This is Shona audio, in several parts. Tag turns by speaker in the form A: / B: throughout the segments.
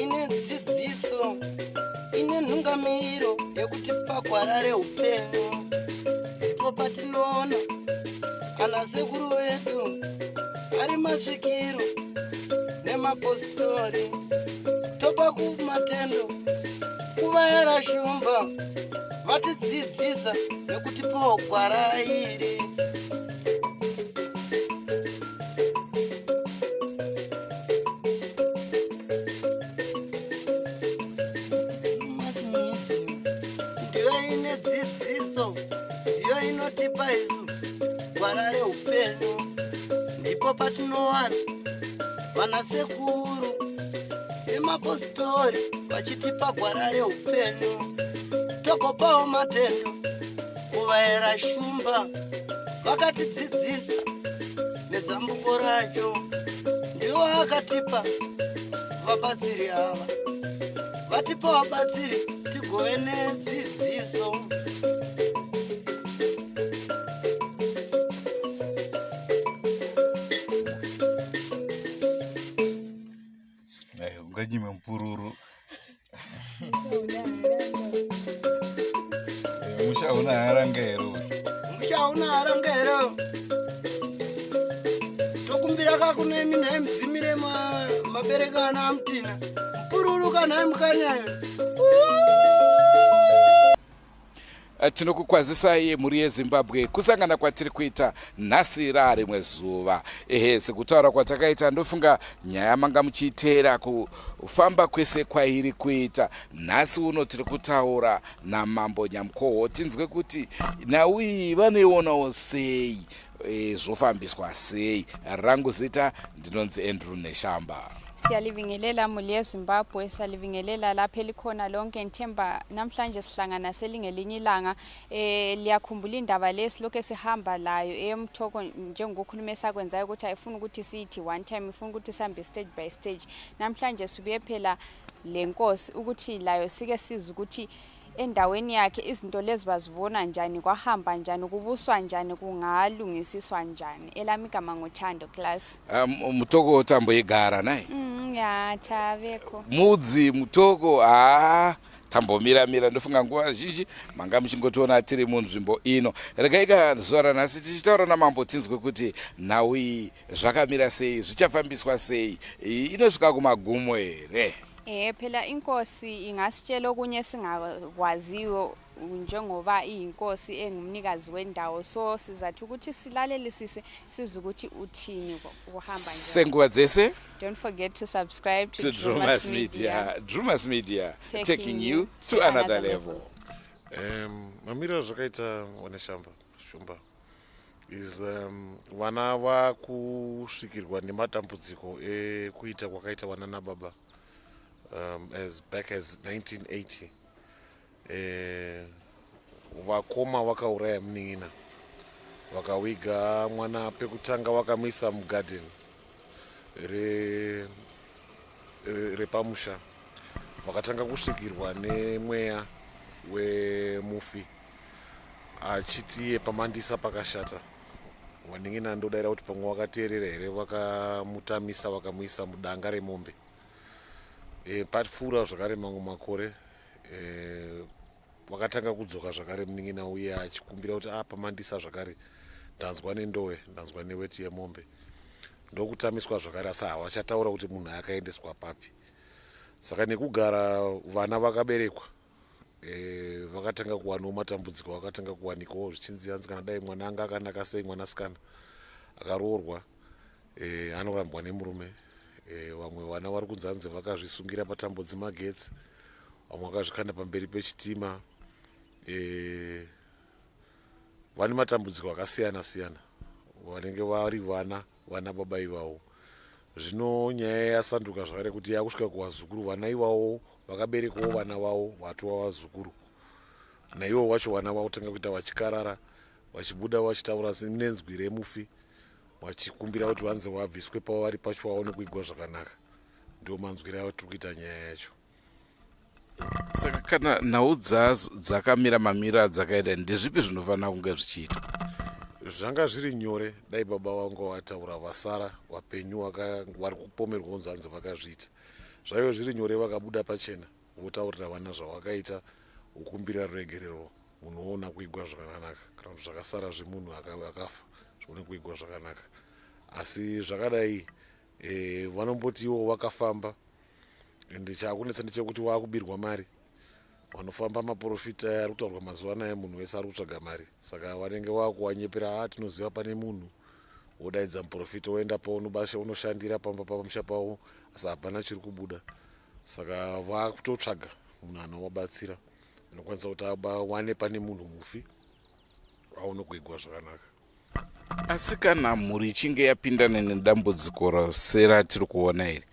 A: Ine dzidziso, ine nhungamiriro yekuti pagwara reupenyu ndipo patinoona ana sekuru vedu ari masvikiro nemapositori topa kumatendo kuvayera shumba vatidzidzisa nekutipawo gwara iri. Ndiyo ine dzidziso, ndiyo inotipa isu gwara reupenyu. Ndipo patinowana vanasekuru nemapositori vachitipa gwara reupenyu, togopawo matendo kuvaera shumba vakatidzidzisa nezambuko racho. Ndiwo akatipa vabatsiri ava, vatipa vabatsiri tigove nedzidziso.
B: Unganyime mupururu. Musha hauna haranga here?
A: Musha hauna haranga here? Tokumbira kakune imi nhai mudzimire mabereka ana amutina. Mupururu kanhai mukanyayo.
B: Tinokukwazisai mhuri yeZimbabwe kusangana kwatiri kuita nhasi raarimwe zuva. Ehe, sekutaura kwatakaita, ndofunga nyaya manga muchiiteera kufamba kwese kwairi kuita. Nhasi uno tiri kutaura namambo Nyamukoho tinzwe kuti nhau iyi vanoionawo sei, e, zvofambiswa sei. Rangu zita ndinonzi Andrew Neshamba.
C: Siyalibingelela muli yeZimbabwe, siyalibingelela lapho elikhona lonke. Ngithemba namhlanje sihlangana selingelinye ilanga. Eh liyakhumbula indaba le silokhu sihamba layo eyomthoko, njengokukhuluma esakwenzayo ukuthi ayifuni ukuthi siyithi one time, ifuna ukuthi sihambe stage by stage. Namhlanje sibuye phela le nkosi ukuthi layo sike sizwe ukuthi endaweni yakhe izinto lezi bazibona njani, kwahamba njani, kubuswa njani, kungalungisiswa njani. Elami igama nguThando Class.
B: Mutoko tamboigara nai?
C: Ya, taveko.
B: Mudzi Mutoko, haa, tambomira mira. Ndofunga nguva zhinji manga muchingotiona tiri munzvimbo ino. Regai ka zuva ranhasi tichitaura namambo tinzwe kuti nhau iyi zvakamira sei, zvichafambiswa sei, inosvika kumagumo here?
C: Eh phela inkosi ingasitshela okunye esingakwaziyo njengoba iyinkosi engumnikazi wendawo, so sizathi ukuthi silalelisise sizwe ukuthi uthini, kuhamba njani.
B: Senguva dzese,
C: don't forget to subscribe to,
B: to Drumas Media. Drumas Media, taking, taking you to another level.
D: Mamiriro azvakaita, waNeshamba Shumba, is vana vakusvikirwa nematambudziko ekuita kwakaita vana nababa as back as 1980. Vakoma vakauraya munin'ina, vakawiga mwana. Pekutanga vakamuisa mugadheni repamusha. Vakatanga kusvikirwa nemweya wemufi achiti iye pamandisa pakashata. Vanin'ina, ndodaira kuti pamwe vakateerera here, vakamutamisa vakamuisa mudanga remombe. Papfuura zvakare mamwe makore, vakatanga kudzoka zvakare munin'ina uye achikumbira kuti a pamandisa zvakare ndanzwa nendowe, ndanzwa neweti yemombe. Ndokutamiswa zvakare, asi havachataura kuti munhu akaendeswa papi. Saka nekugara vana vakaberekwa, vakatanga kuwanawo matambudziko, vakatanga kuwanikawo zvichinzi hanzi kana dai mwana anga akanaka sei, mwanasikana akaroorwa, anorambwa nemurume. Vamwe vana vari kunzi hanzi vakazvisungira patambo dzemagetsi, vamwe vakazvikanda pamberi pechitima. Vane matambudziko akasiyana siyana vanenge vari vana vana baba ivavo. Zvino nyaya yasanduka zvakare kuti yakusvika kuvazukuru. Vana ivavo vakaberekwawo vana vavo vatova vazukuru, naivo vacho vana vakutanga kuita vachikarara, vachibuda vachitaura nenzwi remufi, vachikumbira kuti vanzi vabviswe pavari pacho vaone kuigwa zvakanaka. Ndio manzwiro avo tiri kuita nyaya yacho.
B: Saka kana nhau dzakamira mamiro adzakaita, ndezvipi zvinofanira kunge zvichiitwa?
D: Zvanga zviri nyore dai baba vangu vataura vasara vapenyu vari kupomerwa kunzi hanzi vakazviita. Zvaive zviri nyore vakabuda pachena votaurira vana zvavakaita vokumbira ruregerero munhu woona kuigwa zvakanaka kana kuti zvakasara zvemunhu akafa zvione kuigwa zvakanaka. Asi zvakadai e, vanomboti ivo vakafamba ende chaakunetsa ndechekuti waakubirwa mari vanofamba maporofita aya ari kutaurwa mazuva anaya munhu wese ari kutsvaga mari saka vanenge vakuwanyepera a ah, tinoziva pane munhu wodaidza muporofita woenda paunobasha unoshandira pamba pamusha pavo asi hapana chiri kubuda saka vakutotsvaga munhu anovabatsira anokwanisa kuti awane pane munhu mufi aone kuigwa zvakanaka
B: Asi kana mhuri ichinge yapindana nedambudziko rose ratiri kuona iri,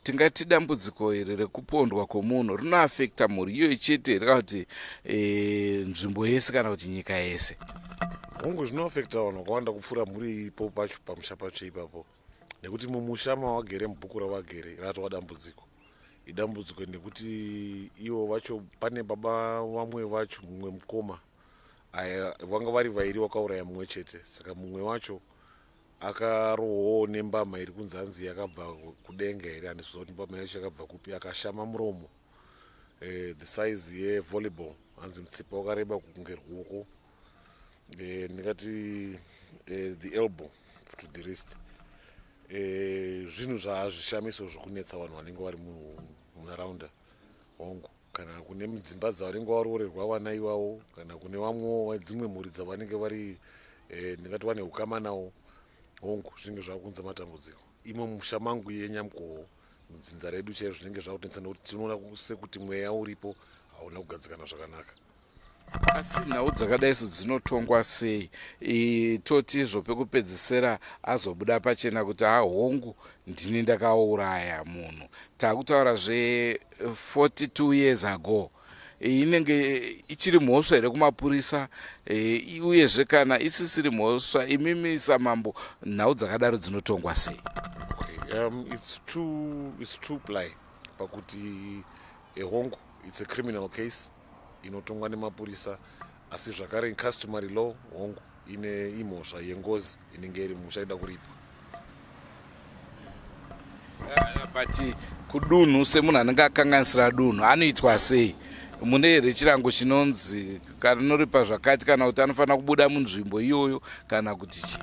B: tingati dambudziko iri rekupondwa kwomunhu rinoafekta mhuri iyoyo chete here kana kuti e, nzvimbo yese kana kuti nyika yese?
D: Hongu, zvinoafekta vanhu vakawanda kupfuura mhuri iripo pacho pamusha pacho ipapo, nekuti mumusha mawagere mubhuku ravagere ratova dambudziko. Idambudziko nekuti ivo vacho pane baba vamwe vacho mumwe mukoma Aya vanga vari vairi wakauraya mumwe chete saka mumwe wacho akarohwawo nembama iri kunzi hanzi yakabva kudenga here handisi kuziva kuti mbama yacho yakabva kupi akashama muromo eh, the size yevolleyball hanzi mutsipa wakareba kunge ruoko eh, ndingati eh, the elbow to the wrist eh, zvinhu zvazvishamiso zvokunetsa vanhu vanenge vari munharaunda hongu kana kune dzimba dzavanenge varoorerwa vana ivavo kana kune vamwewo dzimwe mhuri dzavanenge vari eh, ndingati vane ukama nawo hongu zvinenge zvakunza matambudziko imo musha mangu yenyamukoho mudzinza redu chairo zvinenge zvakutinetsa nekuti tinoona sekuti mweya uripo hauna kugadzikana zvakanaka
B: Asi nhau dzakadai so dzinotongwa sei? Toti izvo pekupedzisira azobuda pachena kuti ha hongu ndini ndakauraya munhu. Takutaura zve 42 years ago. Inenge ichiri mhosva here kumapurisa? E, uyezve kana isisiri mhosva imimi samambo nhau dzakadaro dzinotongwa sei?
D: Okay, um, it's two, it's two ply pakuti ehongu it's a criminal case inotongwa nemapurisa asi zvakare customary law hongu ine imhosva yengozi inenge iri musha ida kuripwa
B: ah, but kudunhu semunhu anenge akanganisira dunhu anoitwa sei mune here chirango chinonzi kanoripa zvakati kana kuti anofanira kubuda munzvimbo iyoyo kana kuti chii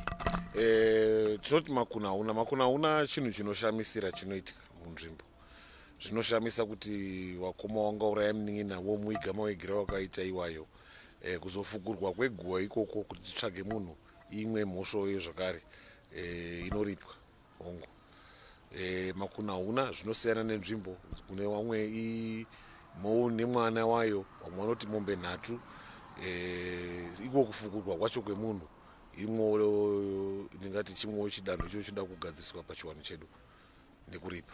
D: eh, tinoti makuna hauna makuna hauna chinhu chinoshamisira chinoitika munzvimbo Zvinoshamisa kuti wakoma wangauraya munin'ina womuiga mawigiro awakaita iwayo. E, kuzofukurwa kweguva ikoko kuti titsvage munhu imwe mhosvoyo zvakare e, inoripwa hongu. E, makunahuna zvinosiyana nenzvimbo kune vamwe imhou nemwana wayo vamwe vanoti mombe nhatu e, iko kufukurwa kwacho kwemunhu imwewo ndingati chimwewo chidanho icho chinoda kugadziriswa pachiwanhu chedu nekuripa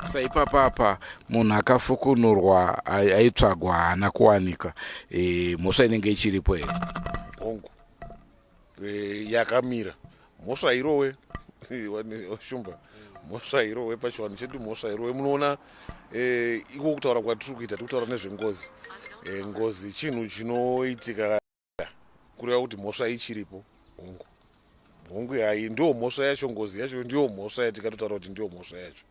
B: Saipapa apa munhu akafukunurwa aitsvagwa haana kuwanika e, mhosva inenge ichiripo here?
D: Hongu e, yakamira mhosva irowe shumba mhosva irowe pachivanhu chedu mhosva irowe munoona e, iko kutaura kwatiri kuita tiri kutaura nezvengozi e, ngozi chinhu chinoitika kureva kuti mhosva ichiripo hongu hongu yayi ndiyo mhosva yacho ngozi yacho ndiyo mhosva yatikatotaura kuti ndiyo mhosva yacho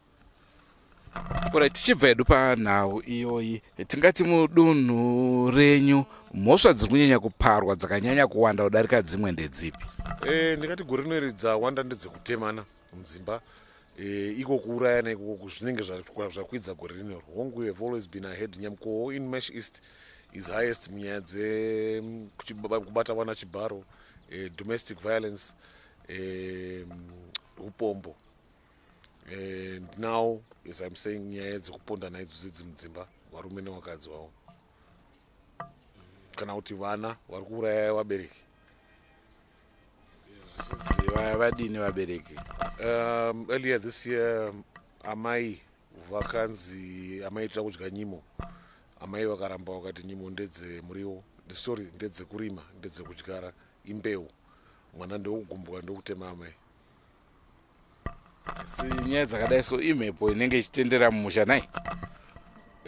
B: Ora tichibva hedu panhau iyoyi tingati mudunhu renyu mhosva dziri kunyanya kuparwa dzakanyanya kuwanda kudarika dzimwe ndedzipi
D: e, ndingati gore rino iri dzawanda ndedzekutemana mudzimba e, iko kuurayana ikoko zvinenge zvakwidza gore rino hongu we have always been ahead nyamukoho in mash east is highest munyaya dzekubata vana chibharo eh, domestic violence eh, upombo and now as i'm saying nyaya dzekupondana idzo dzedzi mudzimba varume nevakadzi vavo kana kuti vana vari kuuraya vabereki
B: Vaya vadini vabereki?
D: Um, earlier this year amai vakanzi amai tira kudya nyimo amai vakaramba vakati nyimo ndedzemuriwo sorry ndedzekurima ndedzekudyara imbeu mwana ndokugumbuka ndokutema amai
B: asi nyaya dzakadai so imhepo inenge ichitendera mumusha nai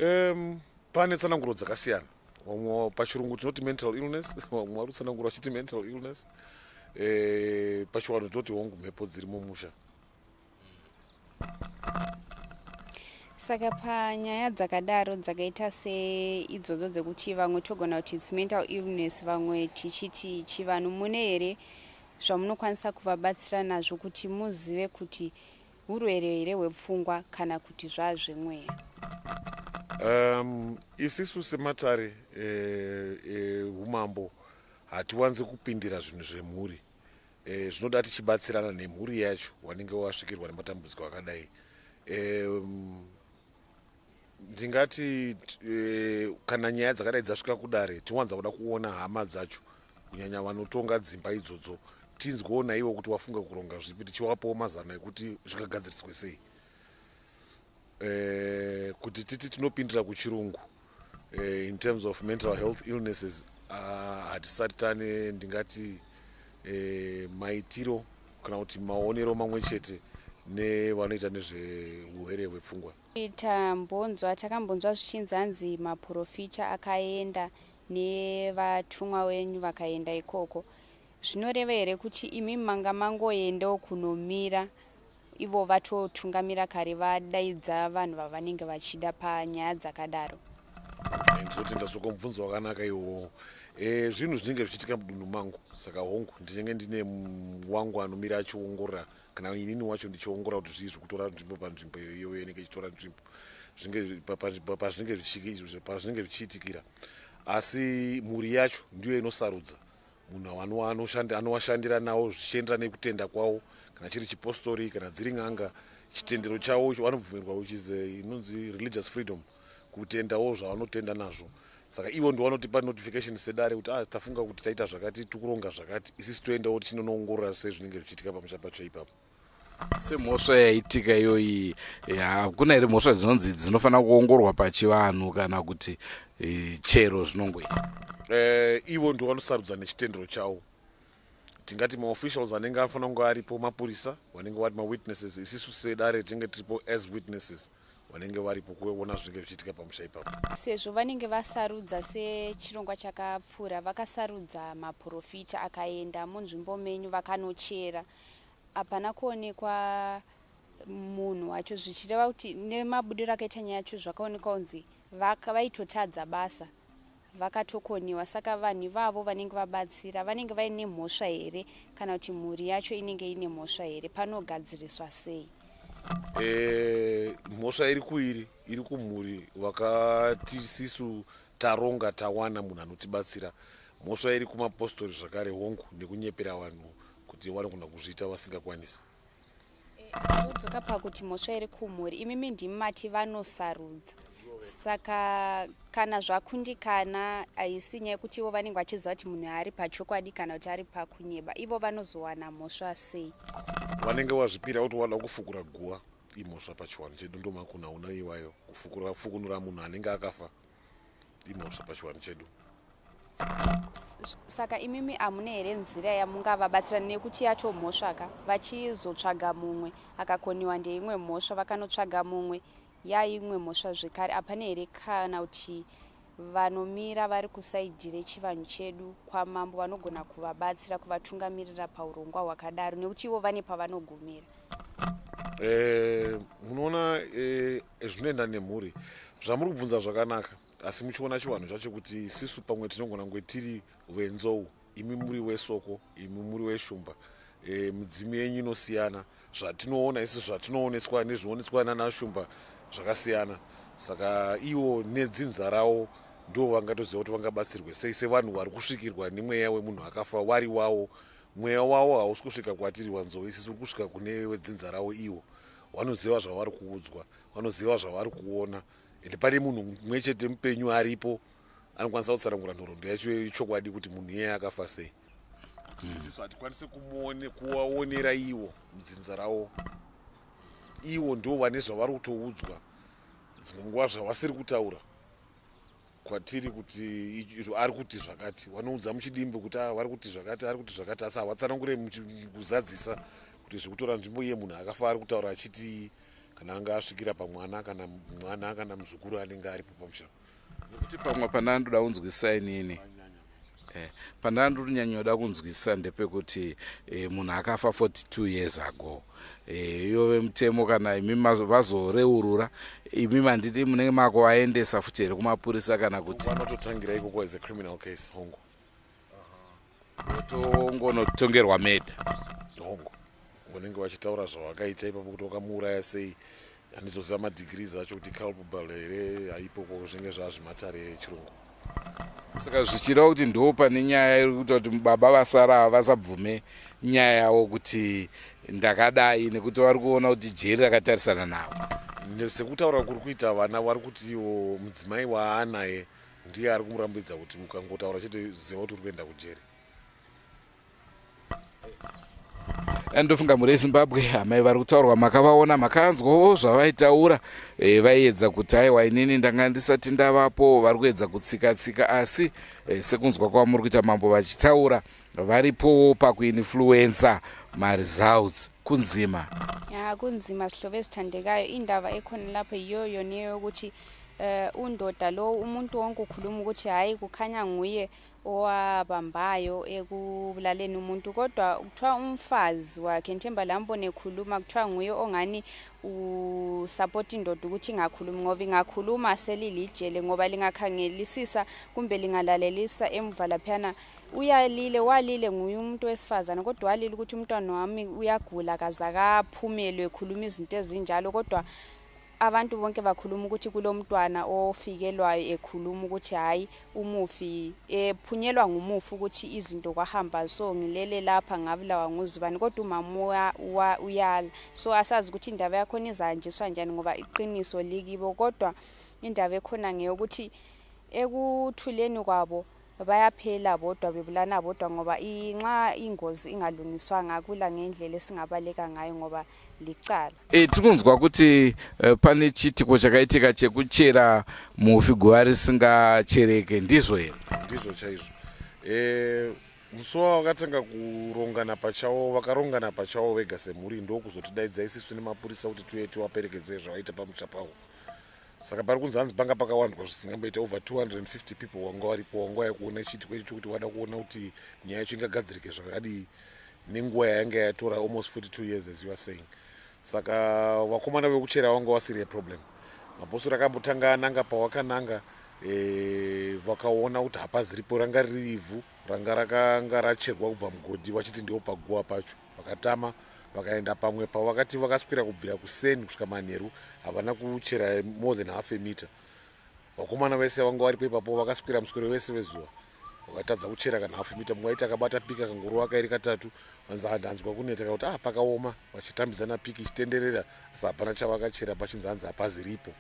D: um, pane tsananguro dzakasiyana. Vamwe pachirungu tinoti mental illness, vamwe vari kutsanangura vachiti mental illness. Pachivanhu tinoti hongu, mhepo dziri mumusha.
C: Saka panyaya dzakadaro dzakaita seidzodzo dzekuti vamwe togona kuti its mental illness, vamwe tichiti chivanhu, mune here zvamunokwanisa kuvabatsira nazvo kuti muzive kuti urwere here hwepfungwa kana kuti zvazvemweya?
D: Isisu sematare umambo hatiwanzi kupindira zvinhu zvemhuri. Zvinoda tichibatsirana nemhuri yacho wanenge wasvikirwa nematambudziko akadai. Ndingati kana nyaya dzakadai dzasvika kudare, tinowanza kuda kuona hama dzacho, kunyanya vanotonga dzimba idzodzo, tinzwewo naivo kuti wafunga kuronga zvipi, tichiwapawo mazano ekuti zvingagadziriswe sei. Kuti titi tinopindira kuchirungu in terms of mental health illnesses, hatisati tane, ndingati, maitiro kana kuti maonero mamwe chete nevanoita nezveurwere hwepfungwa.
C: Tambonzwa, takambonzwa zvichinzi hanzi maprofita akaenda nevatumwa wenyu vakaenda ikoko. Zvinoreva here kuti imi manga mangoendawo kunomira, ivo vatotungamira kare, vadaidza vanhu vavanenge vachida panyaya dzakadaro?
D: Ndinotenda soko, mubvunzo wakanaka iwowo. Zvinhu zvinenge zvichiitika mudunhu mangu, saka hongu, ndinenge ndine wangu anomira achiongorora, kana inini wacho ndichiongorora kuti zvii zvikutora nzvimbo panzvimbo iyoyo inenge ichitora nzvimbo, pazvinenge zvichiitikira. Asi mhuri yacho ndiyo inosarudza munhu anowashandira nawo zvichiendera nekutenda kwavo, kana chiri chipostori, kana dziri n'anga, chitendero chavo vanobvumirwa, which is inonzi religious freedom, kutendawo zvavanotenda nazvo. Saka ivo ndo vanotipa notification sedare kuti, ah, tafunga kuti taita zvakati, tikuronga zvakati. Isisi toendawo tichinonoongorora sezvinenge zvichiitika pamusha pacho ipapo.
B: Semhosva yaitika iyoyi, hakuna here mhosva dzinonzi dzinofanira kuongorwa pachivanhu, kana kuti chero zvinongoita?
D: Ivo ndo vanosarudza nechitendero chavo. Tingati maofficials anenge anofanira kunge aripo mapurisa, vanenge vari mawitnesses. Isisu sedare tinenge tiripo as witnesses vanenge varipo kuona zvinenge zvichiitika pamusha ipapo.
C: Sezvo vanenge vasarudza, sechirongwa chakapfuura vakasarudza maprofita akaenda munzvimbo menyu vakanochera, hapana kuonekwa munhu wacho, zvichireva kuti nemabudiro akaita nyaya yacho zvakaonekwa kunzi vaitotadza basa, vakatokoniwa. Saka vanhu ivavo vanenge vabatsira vanenge vaine mhosva here, kana kuti mhuri yacho inenge ine mhosva here? Panogadziriswa sei?
D: Mhosva iri kuiri iri kumhuri vakati sisu taronga, tawana munhu anotibatsira. Mhosva iri kumapostori zvakare, hongu, nekunyepera vanhu kuti vanogona kuzviita vasingakwanisi.
C: Todzoka pakuti mhosva iri kumhuri. Imimi ndimi mati vanosarudza, saka kana zvakundikana, haisi nyaya yekuti ivo vanenge vachiziva kuti munhu ari pachokwadi kana kuti ari pakunyeba, ivo vanozowana mhosva sei?
D: Vanenge vazvipira kuti wada kufukura guva, imhosva pachiwanhu chedu. Ndomakunauna iwayo, kufukura, fukunura munhu anenge akafa imhosva pachiwanhu chedu.
C: Saka imimi hamuna here nzira yamungavabatsira, nekuti yatomhosvaka, vachizotsvaga mumwe akakoniwa ndeimwe mhosva, vakanotsvaga mumwe yaimwe mhosva zvekare? Hapana here kana kuti vanomira vari kuside rechivanhu chedu kwamambo vanogona kuvabatsira, kuvatungamirira paurongwa hwakadaro, nekuti ivo vane pavanogumira?
D: Munoona, zvinoenda nemhuri. Zvamuri kubvunza zvakanaka, asi muchiona chivanhu chacho kuti isisu pamwe tinogona kunge tiri venzou, imi muri wesoko, imi muri weshumba. Midzimu yenyu inosiyana. Zvatinoona isu, zvatinooneswa nezvinooneswa nana shumba zvakasiyana. Saka ivo nedzinza ravo ndo vangatoziva kuti vangabatsirwe sei sevanhu vari kusvikirwa nemweya wemunhu akafa wari wavo. Mweya wavo hausi kusvika kwatiri wanzou, isisi uri kusvika kune wedzinza ravo. Ivo vanoziva zvavari kuudzwa, vanoziva zvavari kuona, ende pane munhu mumwe chete mupenyu aripo anokwanisa kutsanangura nhoroondo yacho yechokwadi kuti munhu iyeye akafa sei. Isisu hatikwanisi kuvaonera ivo mudzinza ravo. Ivo ndo vane zvavari kutoudzwa dzimwe nguva zvavasiri kutaura kwatiri kuti ari kuti zvakati. Vanoudza muchidimbu kuti, ah, vari kuti zvakati, ari kuti zvakati, asi havatsanangure kuzadzisa kuti zvekutora nzvimbo iye munhu akafa ari kutaura achiti, kana anga asvikira pamwana, kana mwana, kana muzukuru anenge aripo pamusha.
B: Nekuti pamwe pandandoda kunzwisisa inini eh, pandandokunyanyoda kunzwisisa ndepekuti eh, munhu akafa 42 years ago eh, iyo vemutemo kana imi vazoreurura imi mandidi munenge makuvaendesa futi here kumapurisa kana kuti
D: vanototangira ikoko as a criminal case hongu.
B: Votongonotongerwa murder.
D: Hongu, vanenge vachitaura zvavakaita ipapo kuti wakamuuraya sei. Handizoziva madegrees acho kuti culpable here haipo ko zvinenge zvazvimatare echirungu.
B: Saka zvichireva kuti ndo pane nyaya iri kuita kuti baba vasara vasabvume nyaya yavo kuti ndakadai, nekuti vari kuona kuti jeri rakatarisana navo.
D: Sekutaura kuri kuita vana, vari kutiwo mudzimai waanaye ndiye ari kumurambidza kuti mukangotaura chete ziva kuti uri kuenda kujeri.
B: Ndofunga mhuri yeZimbabwe, amai vari kutaurwa makavaona, makanzwawo zvavaitaura. Vaiedza kuti aiwa, inini ndanga ndisati ndavapo, vari kuedza kutsika tsika, asi sekunzwa kwamuri kuita mambo vachitaura, varipowo pakuinfluensa maresults. Kunzima.
C: Ya, kunzima sihlobo esithandekayo. Indaba ekhona lapho yiyo yona yokuthi undoda lo, umuntu wonke ukhuluma ukuthi hhayi, kukhanya nguye owabambayo ekubulaleni umuntu, kodwa kuthiwa umfazi wakhe, ngithemba lambone ekhuluma, kuthiwa nguye ongani usapota indoda ukuthi ingakhulumi, ngoba ingakhuluma selilijele, ngoba lingakhangelisisa kumbe lingalalelisa emuva laphiyana uyalile, walile nguye umuntu wesifazane, kodwa walile ukuthi umntwana wami uyagula kaze akaphumelwe ekhuluma izinto ezinjalo. Kodwa abantu bonke bakhuluma ukuthi kulo mntwana ofikelwayo ekhuluma ukuthi hhayi, umufi ephunyelwa ngumufi ukuthi izinto kwahamba so, ngilele lapha ngabulawa nguzibani, kodwa umama uyala. So asazi ukuthi indaba yakhona izahanjiswa njani, ngoba iqiniso likibo. Kodwa indaba ekhona ngeyokuthi ekuthuleni kwabo bayaphela bodwa, bebulana bodwa, ngoba nxa ingozi ingalungiswanga akula ngendlela esingabaleka ngayo, ngoba licala.
B: Tiri kunzwa kuti pane chiitiko chakaitika chekuchera mufi guva risingachereke, ndizvo here?
D: Ndizvo chaizvo. Musi wavo vakatanga kurongana pachavo, vakarongana pachavo vega semhuri, ndokuzotidaidza isisu nemapurisa kuti tiuye tivaperekedze zvavaita pamusha pavo. Saka pari kunzi hanzi panga pakawandwa zvisingamboita, over 250 people wanga varipo, wanga waya kuona chiitiko icho chokuti wada kuona kuti nyaya yacho ingagadzirike zvakadii nenguva yayanga yatora, almost 42 years as you are saying. Saka vakomana vekuchera vanga vasiri problem. Mapostori akambotanga ananga pawakananga, vakaona kuti hapaziripo, ranga riri ivhu ranga rakanga racherwa kubva mugodhi, vachiti ndiwo paguva pacho. Vakatama, vakaenda pamwe pavakati vakaswera kubvira kuseni kusvika manheru, havana kuchera more than half a meter. Vakomana vese vanga varipo ipapo vakaswera muswero wese wezuva, vakatadza kuchera kana half meter. Mumwe aiti akabata piki akangorova kairi katatu, vanzi handanzwa kuneta kakuti ah, pakaoma, vachitambidzana piki ichitenderera, asi hapana chavakachera. Pachinzi hanzi hapaziripo.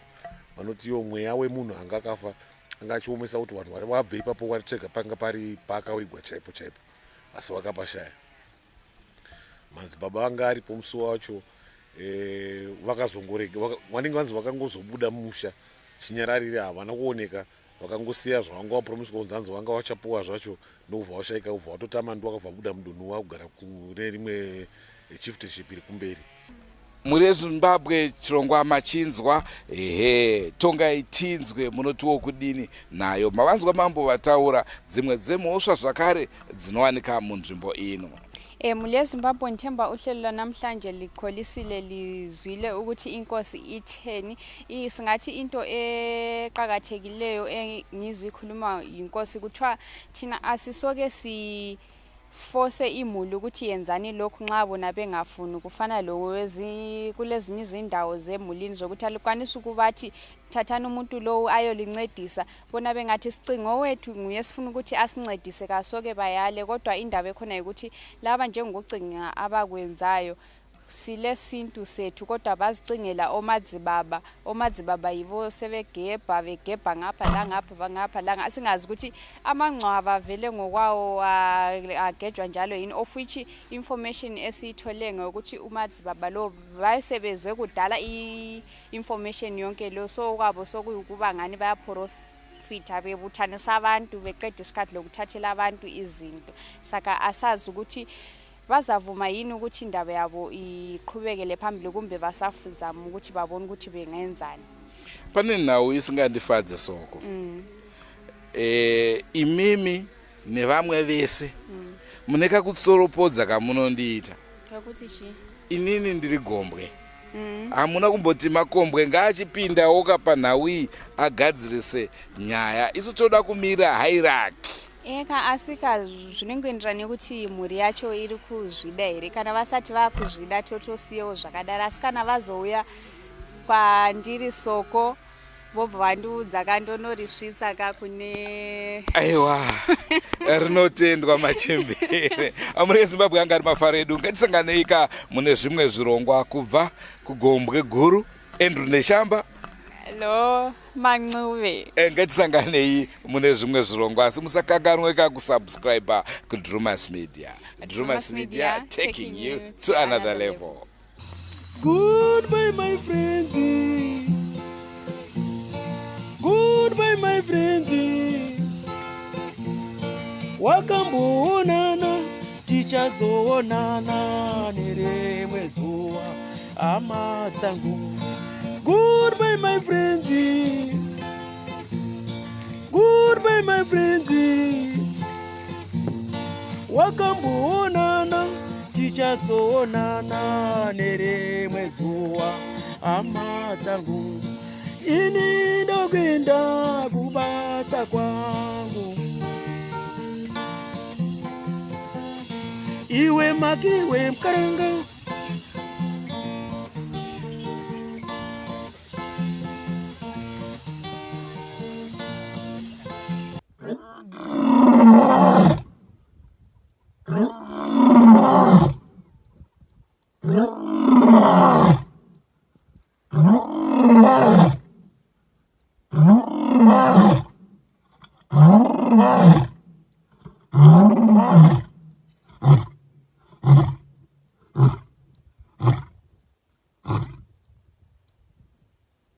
D: Vanoti iwo mweya wemunhu anga akafa anga achiomesa kuti vanhu vari vabve ipapo varitsvega panga pari paakawigwa chaipo chaipo, asi vakapashaya. Madzibaba vanga aripo musi wacho, vakazongorega vanenge vanzi vakangozobuda mumusha chinyararire, havana kuoneka, vakangosiya zvavanga vapromiswa kunzi hanzi vanga vachapuwa zvacho, ndokubva vashaika, kubva vatotama, ndo vakabva buda mudunhu vakugara kune rimwe chieftainship iri kumberi.
B: Mhuri yeZimbabwe, chirongwa machinzwa, ehe, tongai tinzwe munotiwo kudini nayo. Mavanzwa mambo vataura dzimwe dzemhosva zvakare dzinowanika munzvimbo ino.
C: Mhuri yeZimbabwe, ngithemba uhlelo lwanamhlanje likholisile, lizwile ukuthi inkosi itheni. Singathi into eqakathekileyo engizwe ikhuluma yinkosi, kuthiwa thina asisoke si force imuli ukuthi yenzani lokhu nxa bona bengafuni. Kufana kulezinye izindawo zemulini zokuthi alikwanisi ukubathi thathani umuntu lowu ayolincedisa, bona bengathi sicingo wethu nguye sifuna ukuthi asincedise, kasoke bayale. Kodwa indaba ekhona yikuthi laba njengokucinga abakwenzayo, silesintu sethu, kodwa bazicingela omadzibaba. Omadzibaba yibo sebegebha, begebha ngapha langapha, ngapha langa, singazi ukuthi amangcwaba vele ngokwawo agejwa njalo yini, of which information esiyithole ngokuthi umadzibaba lo bayesebezwe kudala i-information yonke lo, so kwabo sokuyikuba ngani bayaprofitha, bebuthanisa abantu, beqeda isikhathi lokuthathela abantu izinto. Saka asazi ukuthi bazavuma yini ukuthi indaba yabo iqhubekele phambili, kumbe basafuzama ukuthi babone ukuthi bengenzani.
B: Pane nhau isingandifadze soko. E, imimi nevamwe vese mune kakutsoropodza kamunondiita.
C: Kakuti chii?
B: Inini ndiri gombwe. Hamuna kumboti makombwe ngaachipindawo ka panhau iyi agadzirise nyaya. Isu toda kumira hierarchy.
C: Eka asi ka zvinongoenderana nekuti mhuri yacho iri kuzvida here. Kana vasati vakuzvida totosiyewo zvakadaro, asi kana vazouya kwandiri soko vobva vandiudza ka ndonorisvitsa ka kune
B: Aiwa, rinotendwa machembere. Amuri eZimbabwe, anga ari mafaro edu. Ngatisanganei ka mune zvimwe zvirongwa. Kubva kugombwe guru, Andrew Neshamba.
C: Lo Mancuve.
B: Ngatisanganei mune zvimwe zvirongwa, asi musakanganwe ka kusubscribe kuDrumas Media. Drumas Media, taking you to another level.
A: Goodbye, my friends. Goodbye, my friends. Wakamboonana, tichazoonana nerimwe zuva, hama dzangu. Goodbye, my friends. Goodbye, my friends. Wakamboonana, tichazoonana nerimwe zuva, hama dzangu. Ini ndokuenda kubasa kwangu. Iwe makiwe mukaranga.